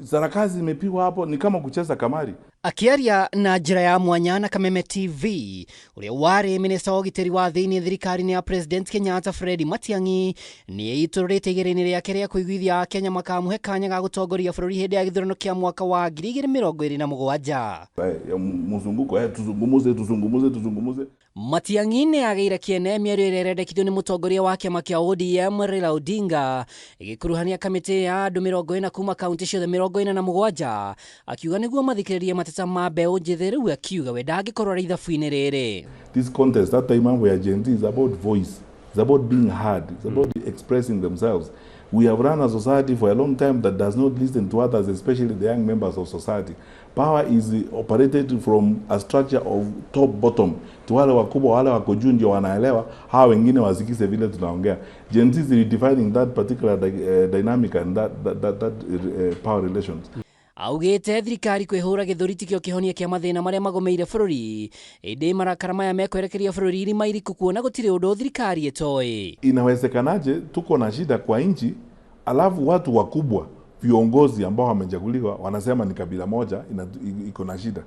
Sarakasi imepigwa hapo, ni kama kucheza kamari. Akiaria na njĩra ya mwanya na Kameme TV, ũrĩa warĩ minista wa ũgitĩri wa thĩinĩ thirikari-inĩ ya President Kenyatta, Fred Matiang'i, nĩ eitũrũrĩte igeria-inĩ rĩake rĩa kũiguithia Akenya makamũhe kanya ga gũtongoria bũrũri hĩndĩ ya gĩthurano kĩa mwaka wa 2027. Ya mzunguko, tuzungumuze, tuzungumuze, tuzungumuze. Matiang'i nĩ agĩire kĩene mĩario ĩrĩa ĩrendekithio nĩ mũtongoria wa kĩama kĩa ODM Raila Odinga ĩgĩkuruhania kamĩtĩ ya andũ 40 kuma kaunti ciothe 47, akiuga nĩguo mathikĩrĩrie mateta ma mbeũ njĩthĩ. Rĩu akiuga we ndangĩkorwo arĩ ithabu-inĩ rĩrĩ. This contest, that time mambo ya Gen Z is about voice. It's about being heard. It's about expressing themselves. We have run a society for a long time that does not listen to others, especially the young members of society. Power is operated from a structure of top bottom. Tu wale wakubwa, wale wako juu ndio wanaelewa, hawa wengine wasikize vile tunaongea. Gen Z is redefining that particular dynamic and that power relations. Augĩte thirikari kwĩhũra gĩthũri tikĩo kĩhonia kĩa mathĩna marĩa magomeire bũrũri, ĩndĩ marakara maya mekwerekeria bũrũri irima iriku kuona gũtirĩ ũndũ thirikari ĩtoĩ. Inawezekanaje tuko na shida kwa nchi, alafu watu wakubwa, viongozi ambao wamechaguliwa, wanasema ni kabila moja iko na shida?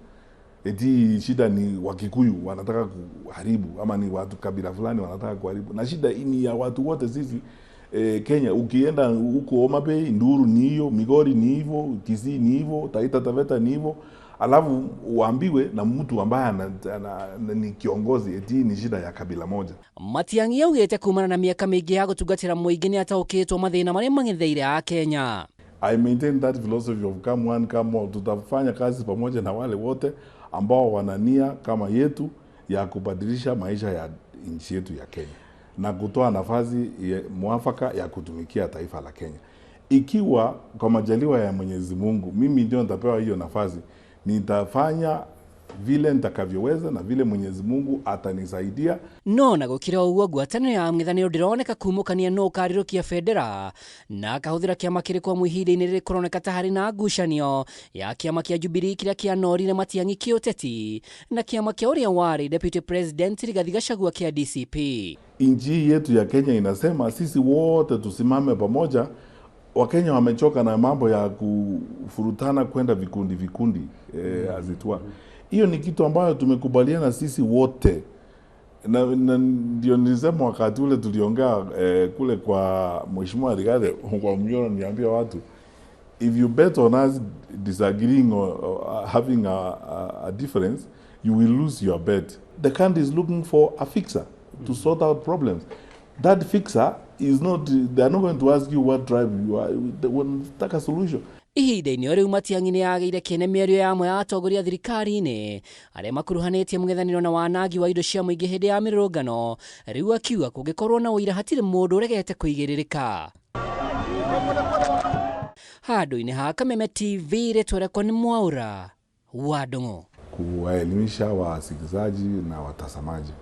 Eti shida ni Wakikuyu wanataka kuharibu, ama ni watu kabila fulani wanataka kuharibu, na shida ni ya watu wote sisi Kenya. Ukienda huko Homa Bay, Nduru ni hiyo, Migori ni hivyo, Kisii ni hivyo, Taita Taveta ni hivyo, alafu uambiwe na mtu ambaye ni kiongozi eti ni shida ya kabila moja. Matiang'i augĩte kumana na mĩaka mĩingĩ ya gũtungatĩra mũingĩ nĩ ataũkĩtwo mathĩna marĩa mang'etheire Akenya. I maintain that philosophy of come one, come all. Tutafanya kazi pamoja na wale wote ambao wana nia kama yetu ya kubadilisha maisha ya nchi yetu ya Kenya na kutoa nafasi mwafaka ya kutumikia taifa la Kenya. Ikiwa kwa majaliwa ya Mwenyezi Mungu mimi ndio nitapewa hiyo nafasi, nitafanya vile nitakavyoweza na vile Mwenyezi Mungu atanisaidia. No na gũkĩrĩ o ũguo, ngwatanĩro ya mũng'ethanĩro ndĩroneka kumũkania no ũkarirũkia bendera na akahũthĩra kĩama kĩrĩkũ, amu ihinda-inĩ rĩrĩ kũroneka ta harĩ na ngucanio ya kĩama kĩa Jubilee kĩrĩa kĩanorire Matiang'i kĩũteti na kĩama kĩa ũrĩa warĩ Deputy President Rigathi Gachagua kĩa DCP. Nchi yetu ya Kenya inasema sisi wote tusimame pamoja. Wakenya wamechoka na mambo ya kufurutana kwenda vikundi vikundi, azitua. Hiyo ni kitu ambayo tumekubaliana sisi wote, na ndio nilisema wakati ule tuliongea kule kwa Mheshimiwa Rigathi kwa Mnyoro, niambia watu, if you bet on us disagreeing or having a difference, you will lose your bet. The country is looking for a fixer to sort out problems. That fixer is not, they are not going to ask you what tribe you are. They want a solution. Ihinda-inĩ o rĩu, Matiang'i nĩ agĩire kĩene mĩario ya amwe a atongoria thirikari-inĩ arĩa makuruhanĩtie mũng'ethanĩro na wanangi wa indo cia mũingĩ hĩndĩ ya mĩrũrũngano. Rĩu akiuga kũngĩkorwo na ũira hatirĩ mũndũ ũregete kũigĩrĩrĩka. Handũ-inĩ ha Kameme TV, rĩtwa rĩakwa nĩ Mwaũra wa Ndung'u. Kuwaelimisha wasikilizaji na watazamaji.